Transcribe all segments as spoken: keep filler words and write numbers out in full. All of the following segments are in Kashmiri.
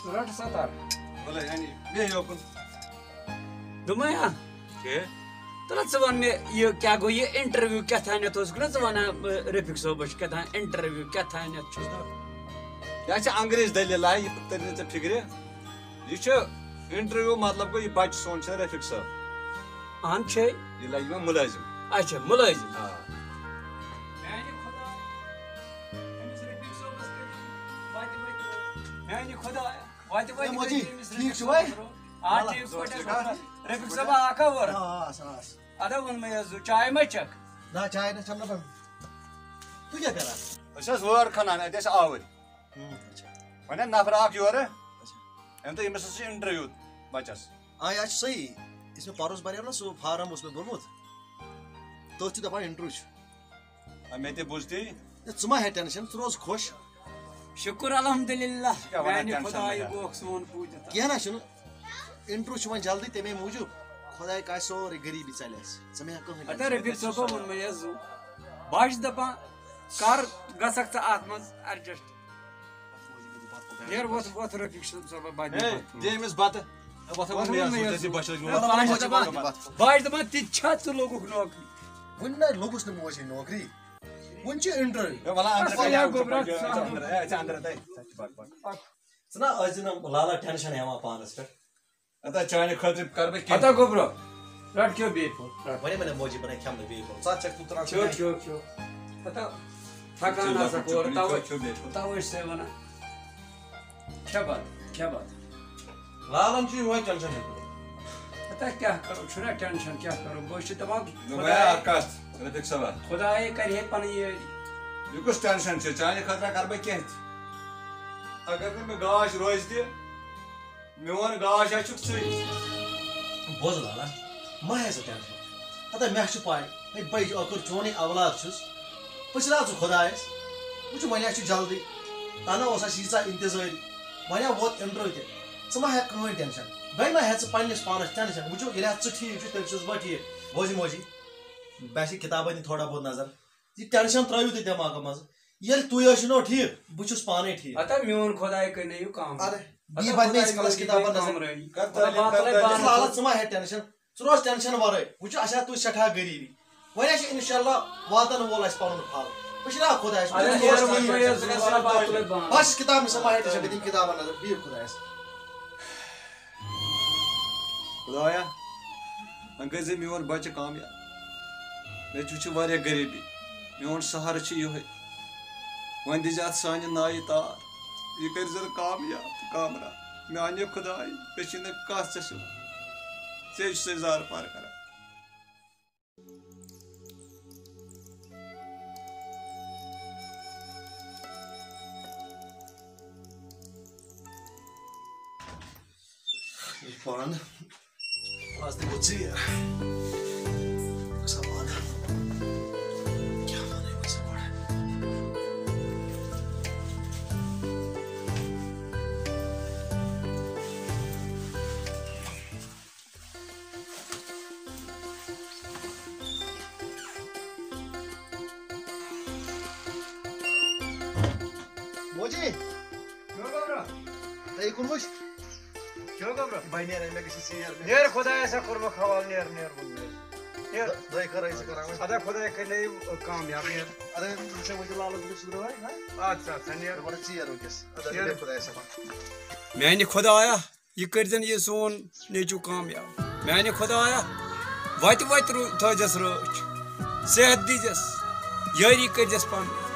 رٹ ستار۔ وَلہٕ، یعنی، بیٚہہ یوکُن۔ دوٚپمَے ہا۔ کیٛاہ؟ تَلہٕ ژٕ وَن مےٚ، یہِ کیٛاہ گوٚو، یہِ انٹرویو کیٛاہ تانٮ۪تھ اوسُکھ نا ژٕ وَنان، ٲ، رفیق صٲبَس چھُ کیٛاہ تام انٹرویو کیٛاہ تانٮ۪تھ چھُس نا۔ یہِ چھِ انگریز دٔلیٖل، آے، یہِ تٔرۍ نہٕ ژےٚ فِکرِ۔ یہِ چھُ انٹرویو، مطلب گوٚو، یہِ بَچہٕ سون چھُ رفیق صٲب۔ اہن چھے۔ یہِ لَگہِ وۄنۍ مُلٲزِم۔ اچھا، مُلٲزِم۔ آ۔ میٛانہِ خۄدایہِ، أمِس رفیق صٲبَس کٔرِو وَتہِ وَتہِ۔ میٛانہِ خۄدایہِ۔ وَتہِ وَتہِ ہے موجی، گٔے أمِس ٹھیٖک رفیق چھُو صٲبَس وَے؟ برونٛہہ۔ آ، وَلہٕ۔ ٹھیٖک پٲٹھۍ حظ چھُ۔ رفیق صٲبا، اَکھ ہا وٲر۔ آ، آ، آ، آ۔ اَدا ووٚن مےٚ حظ، چاے ما چَکھ؟ نہ، چاے نہ چَمہٕ نہٕ بہٕ۔ تُہۍ کیٛاہ کَران؟ أسۍ حظ وٲر کھنان، اَتہِ ٲسۍ آوٕرۍ۔ ہُم، اچھا۔ وۄنۍ آو نفر اَکھ یورٕ، اچھا۔ أمۍ دوٚپ، أمِس حظ چھُ انٹرویو بَچَس۔ آ، یہِ حظ چھُ صحیح۔ یُس مےٚ پَرُس بَریو نہ، سُہ فارم اوس مےٚ بوٚرمُت، تٔتھۍ چھُ دَپان انٹرویو چھُ۔ آ، مےٚ تہِ بوٗز تی۔ ہے، ژٕ ما ہےٚ ٹٮ۪نشَن، ژٕ روز خۄش۔ شُکُر الحمدللہ، کیٛاہ وَنان میٛانہِ ٹٮ۪نشَن خۄدایہِ لَگان؟ گوٚکھ سون پوٗتۍ تہٕ۔ کینٛہہ نہ چھُنہٕ، اِنٹرویو چھُ وۄنۍ جلدی، تَمے موٗجوٗب خۄدایہِ کَرِ سورُے غریٖبی ژَلہِ اَسہِ۔ ژٕ مہ ہےٚ کٕہٕنۍ ہتا ٹٮ۪نشَن۔ رفیق صٲبہ ووٚن مےٚ یَس زُو، بہٕ ہا چھُس دَپان، کَر گژھکھ ژٕ اَتھ منٛز ایڈجسٹ؟ یار، وۄتھ، وۄتھ، رفیق صٲب، صٲبہ، بہٕ ہے، دِمہٕ بَتہٕ۔ دِ أمِس بَتہٕ۔ وۄتھ، وۄتھ، وۄتھ، وۄنۍ وۄتھ، یَس زُو، وۄتھ، ژےٚ چھِ بَچَس وۄتھ، وۄتھ، وۄتھ، وۄتھ۔ بہٕ ہا چھُس دَپان، تہِ چھا ژٕ لوٚگُکھ نوکری؟ وُنہِ نہ لوٚگُس نہٕ موجی نوکری۔ وُنہِ چھُ انٹرویو۔ ہے، وَلہٕ اَندرٕ اَسا ژٕ، یا اَندرٕ ژٕ، گوٚبرا، ژٕ، ژٕ، ژٕ اَندرٕ، ہے، ژٕ اَندرٕ، ہے، ژٕ تہِ بَک، بَک۔ ژٕ نہ ٲسۍ زِ نہٕ لالہ ٹٮ۪نشَن ہٮ۪وان پانَس پٮ۪ٹھ۔ ہتا چانہِ خٲطرٕ کَرٕ بہٕ کینٛہہ۔ ہتا گوٚبرا، رَٹ کھیو بیٚیہِ پھوٚل، رَٹ۔ وۄنۍ وَنے موجی بَنٲے کھٮ۪مہٕ نہٕ بیٚیہِ پھوٚل۔ ژٕ اَتھ چھَکھ ژٕ تُلان کھیو، سۭتۍ۔ کھیو، کھیو۔ ہتا تھکان ژٕ ہسا لۄکُٹ کوٚر، چھُکھ، تَوَے، کھیو، کھیو بیٚیہِ پھوٚل۔ تَوَے چھُسَے وَنان۔ کھےٚ بَتہٕ، کھےٚ بَتہٕ۔ لالَن چھُ یِہوٚے ٹٮ۪نشَن ہیوٚتمُت۔ ہتا کیٛاہ کَرو، چھُنہ ٹٮ۪نشَن، کیٛاہ کَرو؟ بہٕ چھُس دَپان، دوٚپمَے خۄداے، اَکھ کَتھ، رفیق صٲبہ۔ خۄدایے کَرِ ہے پَنٕنۍ یٲری۔ یہِ کُس ٹٮ۪نشَن چھُ؟ چانہِ خٲطرٕ کَرٕ بہٕ کینٛہہ تہِ۔ اگر نہٕ مےٚ گاش روزِ تہِ، میون گاش ہا چھُکھ ژٕے۔ بوز لالا، مہ ہےٚ ژٕ ٹٮ۪نشن۔ ہتا مےٚ چھُ پَے، ہے بٔے ٲخٕر چونُے اولاد چھُس۔ پٔژھراو ژٕ خۄدایَس۔ وٕچھ وۄنۍ ہا چھُ جلدی۔ تَنہٕ اوس اَسہِ ییٖژاہ اِنتظٲری۔ وۄنۍ ہا ووت اِنٹرویو تہِ۔ ژٕ مہ ہےٚ کٕہٕنۍ ٹٮ۪نشن۔ بیٚیہِ مہ ہےٚ ژٕ پنٛنِس پانَس ٹٮ۪نشن۔ وٕچھو ییٚلہِ ہا ژٕ ٹھیٖک چھُکھ، تیٚلہِ چھُس بہٕ ٹھیٖک۔ بوزِ موجی، بہٕ ہا چھِ کِتابَن دِنۍ تھوڑا بہت نظر۔ یہِ ٹٮ۪نشن ترٛٲیِو تُہۍ دٮ۪ماغہٕ منٛز۔ ییٚلہِ تُہۍ ٲسِو نہ ٹھیٖک، بہٕ چھُس پانے ٹھیٖک۔ ہتا میون خۄداے کٔرِنٲیِو کامیاب۔ اَدٕ، ہتا بی بدلے خۄداے أسۍ کَرو کٔرِنٲیِو کِتابَن نظر۔ کامرٲنی۔ کر ہتا تعلیٖم، باتھ کر ترٛٲے تعلیٖم۔ باتھ۔ فی الحال ژٕ ما ہےٚ ٹٮ۪نشن، ژٕ روز ٹٮ۪نشن ورٲے۔ وٕچھو، اَسہِ ہا تُہۍ سٮ۪ٹھاہ غریٖبی۔ وۄنۍ ہا چھِ اِنشاءاللہ واتان وول اَسہِ پَنُن پھل۔ وٕچھ نا خۄدایَس، اَدٕ وٕچھ نا نیرو خۄدایَس۔ وۄنۍ یَتھ زٕ گژھِ ہا بَتہٕ تُلٕے بنٛد۔ بَس کِتاب نہٕ، ژٕ ما ہےٚ ٹٮ۪نشن، بہٕ دِمہٕ کِتابَن نظر، بِہِو خۄدایَس۔ خۄدایا، وۄنۍ کٔرۍ زِ میون بچہِ کامیاب۔ مےٚ تہِ چھِ واریاہ غریٖبی، میون سہارٕ چھُ یِہوٚے۔ وۄنۍ دِژ اَتھ سانہِ نایہِ تار، یہِ کٔرۍ زٮ۪ن کامیاب تہٕ کامران۔ میانہِ خۄدایہِ، مےٚ چھِنہٕ کانٛہہ ژےٚ سیوٚد، ژےٚ چھُسَے زارٕ پار کران۔ پانہٕ۔ آز تہِ گوٚو ژیر۔ گژھان پانہٕ۔ کیٛاہ وَنَے بہٕ ژےٚ گۄڈٕ؟ موجی۔ کیٛاہ گوٚبرا؟ ہے، یہِ کُن وٕچھ۔ کیٛاہ گوٚبرا؟ بہٕ نیرٕ، مےٚ گژھِ ژیر۔ نیر خۄدایَس ہا کوٚرمُت حوالہٕ، نیر، نیر ووٚن مےٚ۔ نیر۔ دۄ-، دۄیہِ خٲرٕے چھِ کران وۄنۍ۔ اَدا خۄداے کَرِ کامیاب، نیر۔ اَدا، وٕچھو وۄنۍ لالَس بہٕ چھُس درٛاے، ہا؟ اَدٕ سا، اَدٕ سا، نیر۔ بَڑٕ ژیر وٕنکیٚس۔ اَدٕ حظ، نیر۔ بِہِو خۄدایَس حوالہٕ۔ میٛانہِ خۄدایا، یہِ کٔرۍزٮ۪ن یہِ سون نیٚچوٗ کامیاب۔ میٛانہِ خۄدایا، وَتہِ وَتہِ رو-، تھٲیزٮ۪س رٲچھ، صحت دیٖزٮ۪س، یٲری کٔرۍزٮ۪س پَنٕنۍ۔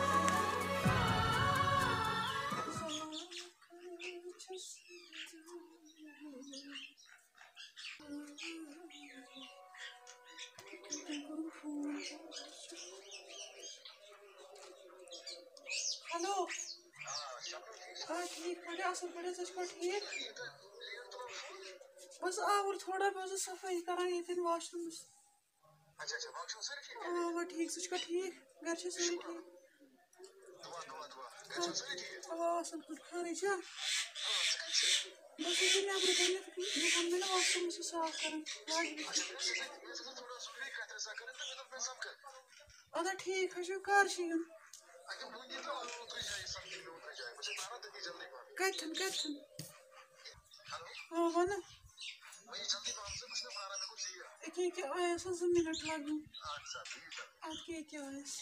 ہیلو۔ آ، ٹھیٖک پٲٹھۍ، اَصٕل پٲٹھۍ، ژٕ چھُکھا ٹھیٖک؟ بس آوُر تھوڑا، بہٕ ٲسٕس صفٲیی کران ییٚتٮ۪ن واش روٗمَس۔ اچھا، اچھا، باقٕے چھِو سٲری ٹھیٖک؟ آ، وۄنۍ ٹھیٖک، ژٕ چھُکھا ٹھیٖک؟ گرِ چھا سٲری ٹھیٖک؟ دُعا، دُعا، دُعا۔ گرِ چھِو سٲری ٹھیٖک؟ آ، اَصٕل پٲٹھۍ، خٲرٕے چھا؟ آ، ژٕ کَتہِ چھَکھ؟ بہٕ ٲسٕس یہِ نٮ۪برٕ کَنٮ۪تھ، یہِ ووٚن مےٚ نا واش روٗمَس چھُ صاف کَرُن۔ واجہِ اچھا، مےٚ ٲسۍ، مےٚ ٲسۍ تھوڑا ضروٗری کَتھ ٲسۍ سا کَرٕنۍ تہٕ مےٚ دوٚپ، مےٚ سَمکھٕ۔ اَدا ٹھیٖک حظ چھُ، کر چھِ یُن؟ اچھا، وۄنۍ ییٖتو اوترٕ جایہِ سَمکھِ مےٚ اوترٕ جایہِ۔ بہٕ چھُس بہران تٔتی جلدی پَہَن۔ کَتہِ چھُنہٕ، کَتہِ چھُنہٕ؟ آ، وَنہٕ۔ وۄنۍ یہِ جلدی پَہَم ژٕ، بہٕ چھُس نہٕ پھیران، مےٚ گوٚو ژیٖر۔ أکہِ، أکہِ، آیَس حظ زٕ مِنَٹ لَگَن۔ اَدٕ سا، بِہِو۔ اَدٕ کیٛاہ، أکہِ، آیَس۔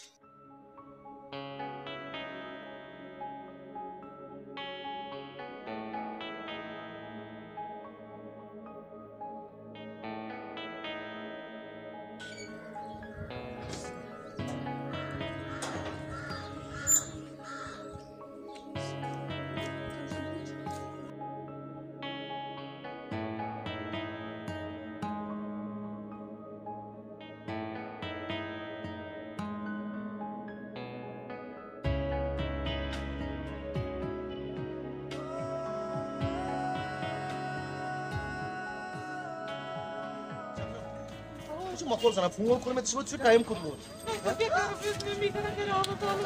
یہِ چھُ ماحول زَنان، فون کوٚر مےٚ، ژٕ چھُکھ ٹایم کوٚت ووت؟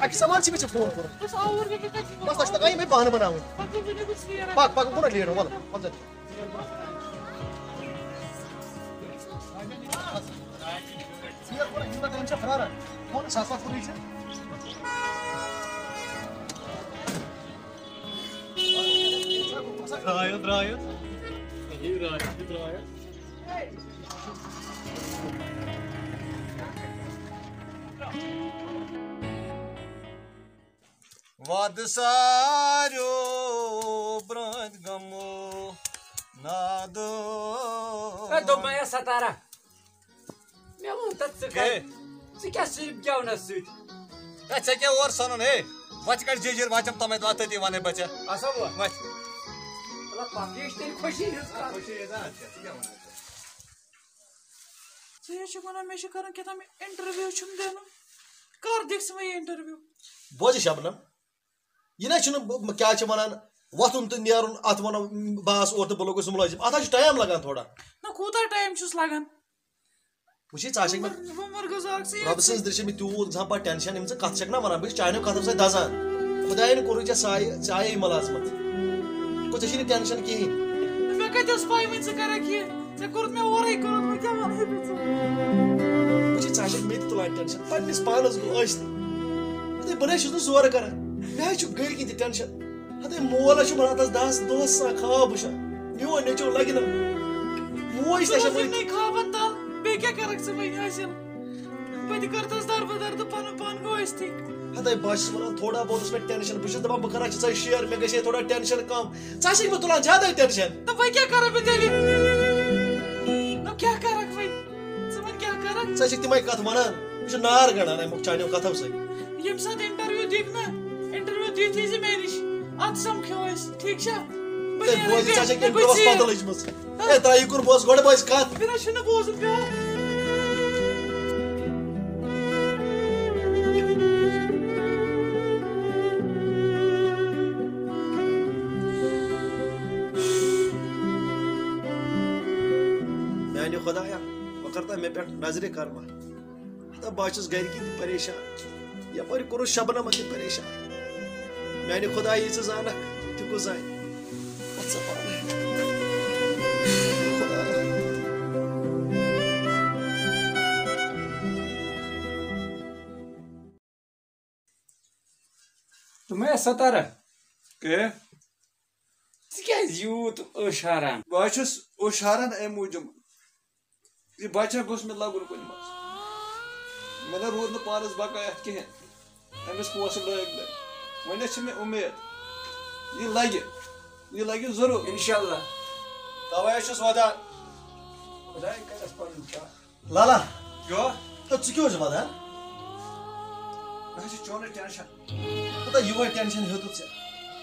اَکہِ سَوال چھِ مےٚ ژےٚ فون کوٚرمُت۔ بَس، تَتھ چھِ تَگان یِمَے بانہٕ بَناوٕنۍ۔ پَکھ، پَکھ، گوٚو نہ لیٹ، وَلہٕ، وَلہٕ زَن۔ Drive, drive. یہِ درٛایو، یہِ درٛایو۔ وعدٕ ساریو برٛونٛہہ گمو نادو۔ ہے، دوٚپمَے یا ستارا، مےٚ ووٚن تَتھ ژٕ کَر، ہے۔ ژٕ کیٛاہ صرف گٮ۪ونَس سۭتۍ؟ ہے، ژےٚ کیٛاہ اورٕ سَنُن، ہے؟ وَتہِ کَڑ جیجیٖر وَچَم تَمَے دۄہ تٔتی وَنَے بہٕ ژےٚ۔ اَصٕل وۄنۍ۔ وَتہِ۔ مطلب، پَتہٕ یہِ چھِ تیٚلہِ خوشی ہِنٛز کَتھ۔ خوشی ہِنٛز کَتھ چھےٚ، ژٕ کیٛاہ وَنان ژےٚ؟ ژٕ حظ چھُکھ وَنان مےٚ چھِ کَرُن کیٛاہ تام اِنٹَروِو چھُم دیُن۔ کَر دِکھ ژٕ مےٚ یہِ اِنٹَروِو؟ بوزِ شبنم، یہِ نہ چھُنہٕ بہٕ، بہٕ کیٛاہ چھِ وَنان، وۄتھُن تہٕ نیرُن، اَتھ وَنو بہٕ آس اورٕ تہٕ بہٕ لوٚگُس مُلٲزِم۔ اَتھ حظ چھُ ٹایم لَگان تھوڑا۔ نہ کوٗتاہ ٹایم چھُس لَگان؟ وٕچھِی، ژٕ آسکھ مےٚ، عمر، عمر گُزار ژٕ رۄبہٕ ییٚتہِ۔ سٕنٛز دٔسۍ چھِ مےٚ تیوٗت زانٛہہ پَتہٕ ٹٮ۪نشَن، یِم ژٕ کَتھ چھَکھ نہ وَنان، بہٕ چھُس چانیو کَتھو سۭتۍ دَزان۔ خۄدایَن کوٚرُے ژےٚ سایہِ، ژےٚ آیے مُلازمَت۔ گوٚو ژےٚ چھِی نہٕ ٹٮ۪نشَن کِہیٖنۍ۔ مےٚ کَتہِ ٲس پَے وۄنۍ ژٕ کَرَکھ یہِ؟ ژےٚ کوٚرُتھ مےٚ اورَے کوٚرُتھ، وۄنۍ کیٛاہ وَنہٕ بہٕ ژےٚ؟ وٕچھ، ژٕ ہا چھَکھ مےٚ تہِ تُلان ٹٮ۪نشَن، پنٛنِس پانَس گوٚو ٲسۍ تہِ۔ مےٚ دوٚپ، بہٕ نَے چھُس نہٕ زورٕ کَران، مےٚ حظ چھُ گَرِکِنۍ تہِ ٹٮ۪نشَن۔ ہَتَے مول حظ چھُ وَنان، تَس دَہ دۄہَس آسان خواب وٕچھان، میون نیٚچو لَگہِ نہٕ۔ موج تہِ ژٕ چھےٚ روزِ وٕنہِ یِمنٕے خوابَن تَل، بیٚیہِ کیٛاہ کَرَکھ ژٕ وۄنۍ حٲصِل؟ بہٕ تہِ کٔرتھَس دَربٕدَر تہٕ پَنُن پان گوٚو أسۍ تھٕے۔ ہَتَے بہٕ حظ چھُس وَنان، تھوڑا بہت اوس مےٚ ٹٮ۪نشَن، بہٕ چھُس دَپان، بہٕ کَرٕ ہا ژےٚ سۭتۍ شِیر، مےٚ گژھِ ہے تھوڑا ٹٮ۪نشَن کَم۔ ژٕ ہَسا چھَکھ مےٚ تُلان زیادَے ٹٮ۪نشَن۔ تہٕ وۄنۍ کیٛاہ کَرٕ بہٕ تیٚلہِ؟ نہ کیٛاہ کَرَکھ وۄنۍ؟ ژٕ وَن کیٛاہ کَرَکھ؟ ژٕ چھَکھ تِمَے کَتھ وَنان، مےٚ چھُ نار گَنٛڈان اَمیُک چانیو کَتھو سۭتۍ۔ ییٚمہِ ساتہٕ اِنٹَروِو دِکھ نہ، اِنٹَروِو دِتھ یی زِ مےٚ نِش، اَدٕ سَمکھو أسۍ، ٹھیٖک چھا؟ بہٕ تہٕ نیرٕ بوزِ، ژٕ کینٛہہ، چھَکھ بہٕ اِنٹَروِوَس ژیٖرۍ۔ پَتہٕ لٔجمٕژ۔ ہے، ترٛایہِ کوٚر بوز، گۄڈٕ بوزِ کَتھ۔ مےٚ نہ چھُنہٕ بوزُن پیوان۔ میانہِ خۄدایا، وۄنۍ کر تہٕ مےٚ پٮ۪ٹھ نظرِ کرما۔ ہتا بہٕ ہا چھُس گرِکی تہِ پریشان، یپٲرۍ کوٚرُس شبنمس تہِ پریشان۔ میانہِ خۄدایہِ، ژٕ زانکھ تہِ کُس زانہِ۔ پتہٕ ژٕ پانہٕ۔ خۄدایا۔ دوٚپمَے، ستارہ۔ کیٛاہ؟ ژٕ کیٛازِ یوٗت اوشاران؟ بہٕ حظ چھُس اوشاران اَمہِ موٗجوٗب، یہِ بچہ گوٚژھ مےٚ لَگُن کُنہِ منٛز۔ مےٚ نہ روٗد نہٕ پانَس بقا یَتھ کِہیٖنۍ۔ أمِس پونٛسہٕ لٲگۍ مےٚ۔ وۄنۍ حظ چھِ مےٚ اُمید، یہِ لَگہِ، یہِ لَگہِ ضروٗر۔ اِنشاءاللہ۔ تَوَے حظ چھُس وَدان۔ خۄداے کَرٮ۪س پَنُن چاکھ۔ لالا۔ یو۔ تہٕ ژٕ کیٛاہ اوسُکھ وَدان؟ مےٚ حظ چھِ چونٕے ٹٮ۪نشَن۔ ہتا یِہوٚے ٹٮ۪نشَن ہیوٚتُتھ ژےٚ۔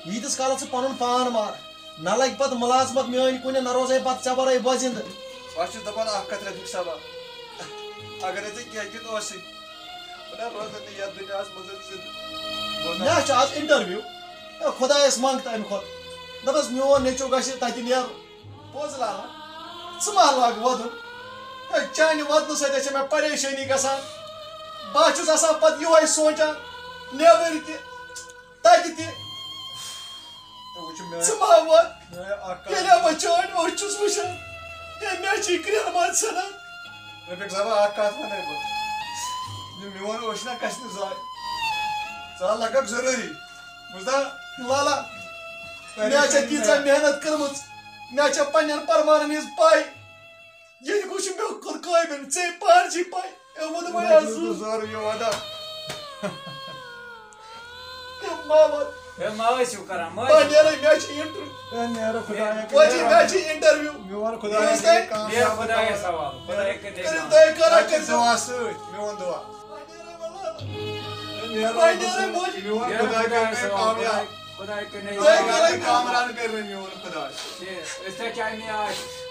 ییٖتِس کالَس ژٕ پَنُن پان مار، نہ لَگہِ پَتہٕ مُلازمَت میٛٲنۍ کُنہِ، نہ روزَے پَتہٕ ژےٚ وَرٲے بہٕ زِندٕ۔ بہٕ حظ چھُس دَپان اَکھ کَتھ رفیٖق صٲبا، اگرے ژےٚ کینٛہہ کیُتھ اوسُے، بہٕ نہ روزٕ نہٕ یَتھ دُنیاہَس منٛز زِندٕ۔ بوزنہٕ۔ مےٚ حظ چھُ آز اِنٹَروِو۔ اے خۄدایَس منٛگ تہٕ اَمہِ کھۄتہٕ۔ دَپَس میون نیٚچوٗ گژھِ تَتہِ نیرُن۔ بوز لالا، ژٕ ما لاگ وَدُن؟ ہے، چانہِ وَدنہٕ سۭتۍ چھےٚ مےٚ پریشٲنی گژھان۔ بہٕ ہا چھُس آسان پَتہٕ یِہوٚے سونٛچان، نیبٕرۍ تہِ، تَتہِ تہِ۔ ہے، وٕچھ مےٚ۔ ژٕ ما وَد۔ ہے، اَکھ کَتھ۔ ییٚلہِ ہا بہٕ چٲنۍ أچھ چھُس وٕچھان، ہے، مےٚ چھِ کرٛٮ۪ن منٛز ژھٕنان۔ رفیٖق صٲبا، اَکھ کَتھ وَنَے بہٕ۔ یہِ میون اوس نہ کَسہِ نہٕ زاے۔ ژٕ ہا لَگَکھ ضروٗری۔ بوٗزتھا؟ لالا، مےٚ چھےٚ تیٖژاہ محنت کٔرمٕژ۔ مےٚ چھےٚ پننٮ۪ن پرمانن ہٕنٛز پَے۔ ییٚتہِ گوٚو چھُ مےٚ کوٚر قٲبِل، ژےٚ پانہٕ چھے پَے۔ أمۍ ووٚن وۄنۍ آز۔ ژٕ ژٕ ژٕ ژٕ یہِ وَدان۔ اے ماما۔ ہے، ما ٲسِو کران، ما بہٕ ٲسِو نیرے، مےٚ چھِ انٹرویو۔ ہے، نیرٕ خۄدایا، وۄنۍ چھِ، مےٚ چھِ انٹرویو۔ میون خۄدایا، یُس تۄہہِ کٔرِو کامیاب۔ خۄدایَس حوالہٕ، خۄدایا کٔرِو کٔرِو کٲم۔ تۄہہِ کَران تۄہہِ کٔرِو۔ دُعا سۭتۍ، میون دُعا۔ ہے، نیرٕ وۄنۍ نیرے، موجی۔ میون ہے، خۄدایا، خۄدایَس کٔرِو حوالہٕ، کامیاب۔ خۄدایا، خۄدایا کٔرِو تۄہہِ کامیاب۔ کَران کامران کٔرِو میون خۄدایا۔ ہے، أسۍ تہِ کیٛاہ نیاے؟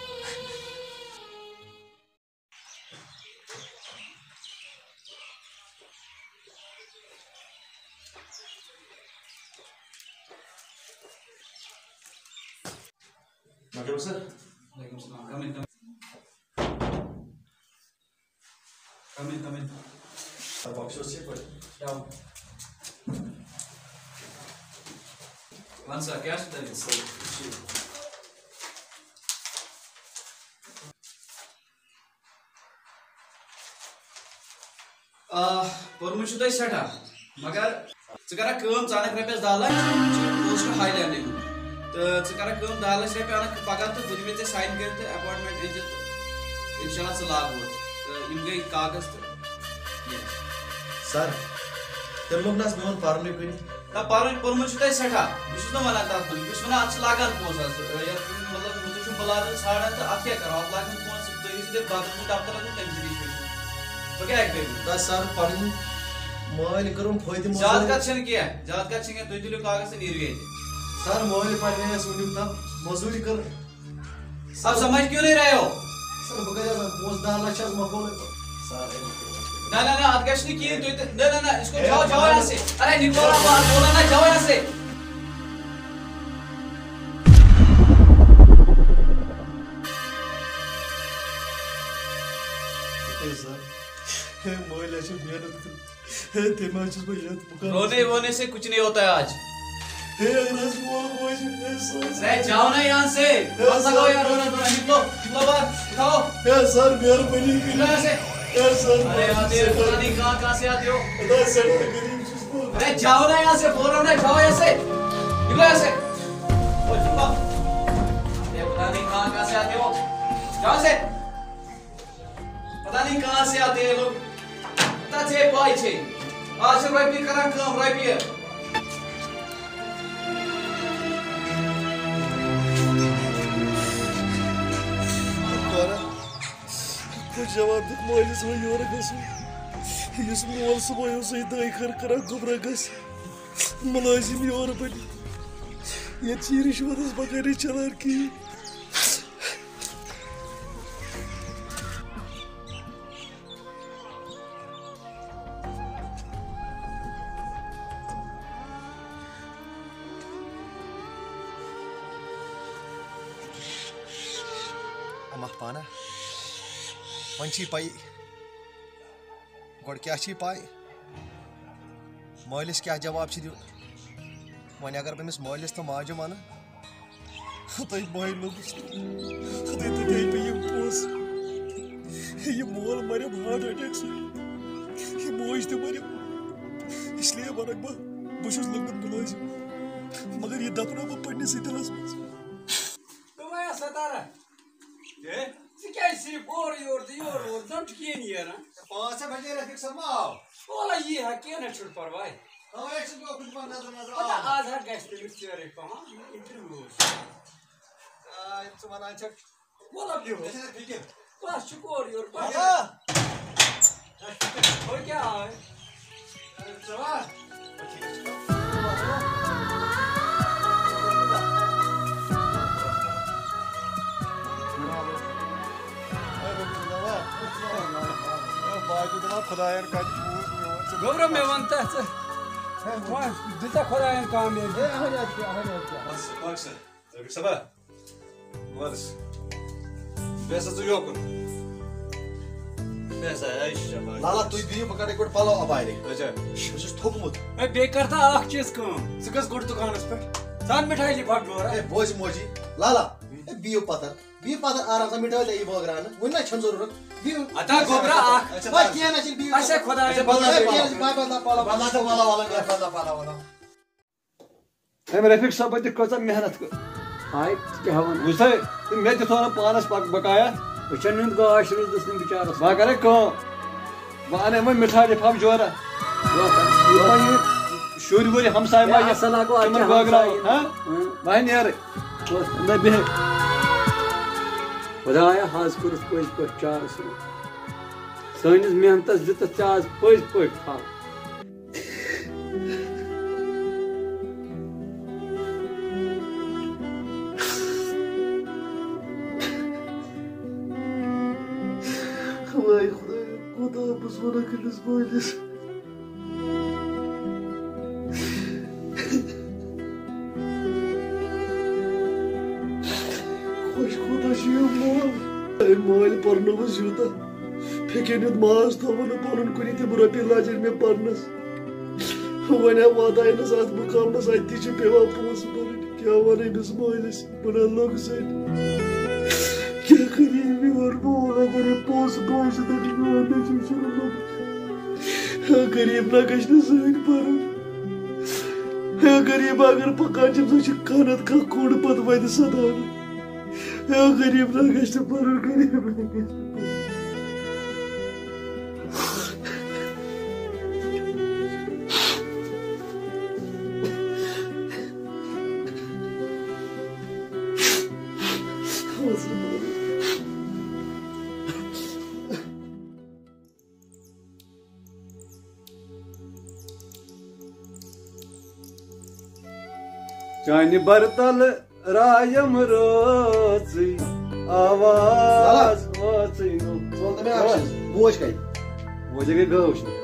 وعلیکم السلام۔ Come in, come in. Come in, come in. سر، بخش اوس یہِ پٲٹھۍ۔ کیٛاہ؟ وَن سا، کیٛاہ چھُ دٔلیٖل؟ سر، یہِ چھُ آ، پوٚرمُت چھُ تۄہہِ سٮ۪ٹھاہ، مگر ژٕ کَرکھ کٲم، ژٕ اَنَکھ رۄپیَس دَہ لَچھ، یِم چھِ post high level۔ تہٕ ژٕ کَرکھ کٲم، دَہ لَچھ رۄپیہِ اَنَکھ پَگاہ تہٕ بہٕ دِمے ژےٚ sign کٔرِتھ تہٕ appointment أنۍ زِ تہٕ اِنشاء اللہ ژٕ لاگوتھ۔ تہٕ یِم گٔے کاغذ تہٕ یہِ۔ سر، تیٚلہِ لوٚگ نہٕ حظ میون پَرنُے کُنہِ۔ نہ، پَرُن، پوٚرمُت چھُ تۄہہِ سٮ۪ٹھاہ۔ بہٕ چھُس نہٕ وَنان تَتھ کُن۔ بہٕ چھُس وَنان، اَتھ چھِ لَگان پونٛسہٕ حظ۔ یَتھ، مطلب، تُہۍ چھِو مُلازِم ژھانٛڈان تہٕ اَتھ کیٛاہ کَرو؟ اَتھ لاگہِ نہٕ پونٛسہٕ۔ تُہۍ ہیٚکِو دِتھ بدل کُنہِ دفترَس منٛز، تَمہِ سۭتۍ ہیٚچھِو۔ بہٕ کیٛاہ ہیٚکہٕ کٔرِتھ؟ نہ سر، پَنٕنۍ مٲلۍ کٔرٕم فٲیدٕ زیادٕ موٚزوٗرۍ۔ کَتھ چھَنہٕ کینٛہہ، زیادٕ کَتھ چھَنہٕ کینٛہہ۔ تُہۍ تُلِو کاغذ تہٕ نیٖرِو ییٚتہِ۔ سر، مٲلۍ پَرنٲیَس وٕنیُک تام، موٚزوٗرۍ کٔر۔ اب سمجھ کیوں نہیں رہے ہو؟ سر، بہٕ کَتہِ حظ اَنہٕ پونٛسہٕ؟ دَہ لَچھ حظ مۄکلو مےٚ۔ نہ، نہ، نہ، اَتھ گژھِ نہٕ کِہیٖنۍ، تُہۍ تہِ، نہ، نہ، نہ، اس کو جاؤ، جاؤ یہاں سے۔ ارے، نکلو نا باہر، بولو نا، جاؤ یہاں سے۔ ہے سر، ہے مٲلۍ، اَسہِ چھِ محنت کٔرمٕژ۔ ہے، تیٚلہِ ما چھُس بہٕ یَتھ مُقامَس رونے پٮ۪ٹھ؟ وونے سے کچھ نہیں ہوتا ہے آج۔ ہے، اگر حظ مول موج، ہے، سر۔ ہے، جاؤ نا یہاں سے۔ ہے، مت لگاؤ سر۔ یار، رونا، رونا، نکلو، نکلو باہر، اٹھاؤ۔ ہے، سر، مہربٲنی کٔرِتھ۔ نکلو یہاں سے۔ ہے، سر، ارے، آتے ہو، پتہ نہیں کہاں، کہاں سے آتے ہو۔ خدا سٮ۪ٹھاہ غریٖب چھُس بہٕ۔ ارے، جاؤ نا یہاں سے، بول رہا ہوں نا، جاؤ یہاں سے۔ نکلو یہاں سے۔ او، نکلو۔ ارے، پتہ نہیں کہاں، کہاں سے آتے ہو۔ جاؤ یہاں سے۔ پتہ نہیں کہاں سے آتے ہیں لوگ۔ پتہ چھے پاے چھے۔ آج چھِ رۄپیہِ کران کٲم، رۄپیہِ۔ کُس جواب دیُت مٲلِس وۄنۍ یورٕ گژھُن؟ یُس مول صُبحٲے اوس یہِ دٲے خٲر کران گوٚبرا گژھِ۔ مُلٲزِم یورٕ بَنہِ۔ ییٚتہِ چھِ یہِ رِشوَتَس بغٲرٕے چلان کِہیٖنۍ۔ اما پانا، وۄنۍ چھی پَیی، گۄڈٕ کیٛاہ چھی پَے؟ مٲلِس کیٛاہ جواب چھِ دیُن؟ وۄنۍ اگر بہٕ أمِس مٲلِس تہٕ ماجہِ وَنہٕ، ہتٕے بۄہہِ لوٚگُس تہٕ ہتٕے تہٕ گٔے مےٚ یِم پونٛسہٕ۔ یہِ مول مریم ہارٹ اٹیک سۭتۍ، یہِ موج تہِ مریم۔ اس لیے ونکھ بہٕ، بہٕ چھُس لوٚگمُت مُلٲزِم، مگر یہِ دفناو بہٕ پننِسٕے دِلس منٛز۔ تہٕ وۄنۍ آسہٕ ستارہ۔ ہے؟ ژٕ کیٛازِ صرف اورٕ یورٕ تہٕ یورٕ اورٕ؟ زن چھُکھ یہِ نیران۔ پانٛژھ ہا بجے رفیق صٲب ما آو؟ وَلہٕ یی ہا، کینٛہہ نہ چھُنہٕ پرواے۔ اَوَے چھُس بہٕ اوکُن پَہَن نظر نظر پتہٕ آوُر۔ آز ہا گژھِ تٔمِس ژیرٕے پہم، یہِ interview اوس۔ آ، یِم ژٕ وَنان چھَکھ۔ وَلہٕ بیٚہو۔ مےٚ چھَنہٕ فِکِر۔ بَس چھُکھ اورٕ یورٕ، بَس۔ اَہَن۔ ہُہ کیٛاہ آے؟ خداین کتہِ بوٗز میون ژٕ؟ گوٚبرا، مےٚ وَن تہٕ ژٕ۔ وۄنۍ دِژا خداین کامیٲبی؟ بس، پاک سر۔ رفیق صٲبا، وَلہٕ۔ بیٚہہ سا ژٕ یوکُن۔ بیٚہہ سا، اے شاباش۔ لالا، تُہۍ بِہِو، بہٕ کَڑٕ یِتھ پٲٹھۍ پَلو اَبارِ۔ اچھا۔ بہٕ چھُس تھوٚکمُت۔ اے، بیٚیہِ کَر تہٕ اَکھ چیٖز کٲم۔ ژٕ گژھ گۄڈٕ دُکانَس پٮ۪ٹھ۔ ژٕ اَن مِٹھٲے لِفاف جورا۔ اے، بوزِ موجی، لالا، اے، بِہِو پَتھَر۔ بِہِو پَتھَر آرام سان، مِٹھٲے تہِ یی بٲگراونہٕ۔ وٕنہِ نہ چھَنہٕ ضروٗرت۔ بِہِو۔ اَدا گوٚبرا اَکھ۔ اچھا، بَس، کینٛہہ نہ چھُنہٕ، بِہِو۔ اچھا، خۄدایَس اچھا، بدل ہے، پَلو۔ کینٛہہ نہ چھُنہٕ، بَس، بَس، بَس، پَلو، پَلو، پَلو، پَلو، پَلو، پَلو۔ أمۍ رفیق صٲبن تہِ کۭژاہ محنت کٔر۔ ہاے، ژٕ کیٛاہ وَنان؟ وٕچھ سا، تہٕ مےٚ تہِ تھوٚو نہٕ پانَس پَک بَکایا۔ أچھَن ہُنٛد گاش روٗدُس نہٕ بِچارَس۔ بہٕ کَرَے کٲم، بہٕ اَنَے وۄنۍ مِٹھا لِفاف جورا۔ یوٚتام یہِ شُرۍ وُرۍ ہمساے ما ہے، یہِ اَصٕل ہا گوٚو، اَتہِ تِمَن چھِ بٲگراوَکھ، ہمساے۔ ہہ؟ اۭں۔ وۄنۍ نیرٕ۔ کۄس؟ نہ بیٚہہ۔ خۄدایا، حظ کوٚرُتھ پٔزۍ پٲٹھۍ چارٕ سۭتۍ۔ سٲنِس محنتَس دِتُتھ ژےٚ آز پٔزۍ پٲٹھۍ پھل۔ وای خۄدایا، کوٗتاہ اوسُس وَنان کٔمِس مٲلِس۔ خۄش کوٗتاہ چھُ یہِ مول۔ اے مٲلۍ، پرنووُس یوٗتاہ، پھیٚکٮ۪ن ہُنٛد ماز تھوٚو نہٕ پنُن کُنہِ تہِ رۄپیہِ لجن مےٚ پرنس۔ وۄنۍ آو واتاینس اتھ مُقامس، اتہِ تہِ چھِ پٮ۪وان پونٛسہٕ برٕنۍ۔ کیٛاہ ونہٕ أمِس مٲلِس؟ بہٕ نہ لوٚگ سۭتۍ۔ کیٛاہ کَرِ یہِ میون مول اگر یہِ پونٛسہٕ بوزِ تہٕ میون نیٚچوٗ چھُنہٕ لوٚگ؟ ہے غریٖب نہ گژھِ نہٕ زٕہٕنۍ پَرُن۔ ہے غریٖب اگر پَکان چھِ، سُہ چھِ کانٛہہ نَتہٕ کانٛہہ کوٚڑ پَتہٕ وَتہِ سَدان۔ ہے غریٖب نہ گژھِ نہٕ پَرُن، غریٖب نہ گژھِ نہٕ پَرُن۔ چانہِ برتل رایم رٲژٕے آواز وٲژٕے نو۔ ژٕ وَن تہٕ مےٚ اَکھ چیٖز، موج کَتہِ؟ موجے گٔے گٲو وٕچھنہِ۔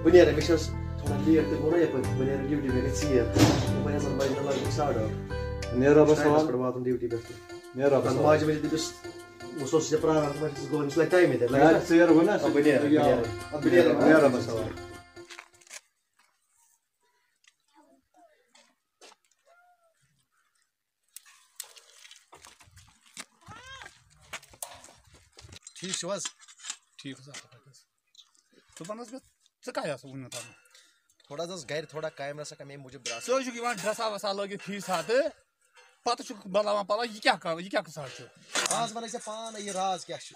بہٕ نیرٕ، مےٚ چھَس تھوڑا لیٹ تہِ گوٚو نا یَپٲرۍ، بہٕ نیرٕ ڈیوٹی، مےٚ گژھِ ژیر۔ بہٕ یَژھان بَجہِ نہٕ لگ بگ ساڑٕ ٲٹھ۔ نیر رۄبَس پَتہٕ حوالہٕ۔ پٮ۪ٹھ واتُن ڈیوٹی پٮ۪ٹھ تہِ۔ نیر رۄبَس پَتہٕ حوالہٕ۔ ماجہِ وٕچھِ دٔپِس، بہٕ اوسُس ژےٚ پرٛاران، ژٕ ما چھَکھ گوٚو، أمِس لَگہِ ٹایمٕے تَتہِ، لَگہِ یارٕ، نا؟ ژیر گوٚو نا؟ آ، بہٕ نیرٕ، بہٕ نیرٕ۔ آ، بہٕ نیرٕ۔ نیر رۄبَس حوالہٕ۔ ٹھیٖک چھِو حظ؟ ٹھیٖک حظ، اَصٕل پٲٹھۍ حظ۔ ژٕ وَن حظ مےٚ، ژٕ کَتہِ آسہٕ وُنیُک تام؟ تھوڑا حظ ٲس گَرِ تھوڑا کامہِ رژھا کَمے موٗجوٗب درٛاس۔ ژٕ حظ چھُکھ یِوان ڈرٛسا وَسا لٲگِتھ فیٖس ہَتہٕ، پَتہٕ چھُکھ بَدلاوان پَلو، یہِ کیٛاہ کَرو، یہِ کیٛاہ قٕصہ چھُ؟ آز وَنَے ژےٚ پانہٕ یہِ راز کیٛاہ چھُ۔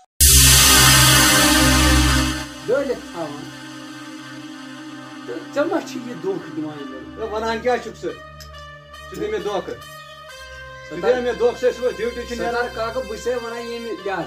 ڈٲلِتھ تھاوان۔ تہٕ ژےٚ ما چھِ یہِ دھوکہٕ دِوان یِمَن؟ ہے، وَنان کیٛاہ چھُکھ ژٕ؟ ژٕ دِ مےٚ دھوکہٕ۔ ژٕ دِ مےٚ دھوکہٕ، ژٕ ٲسۍ وۄنۍ ڈیوٹی چھِ نیران۔ سردار کاکہٕ، بہٕ چھُسے وَنان ییٚمہِ لحاظ۔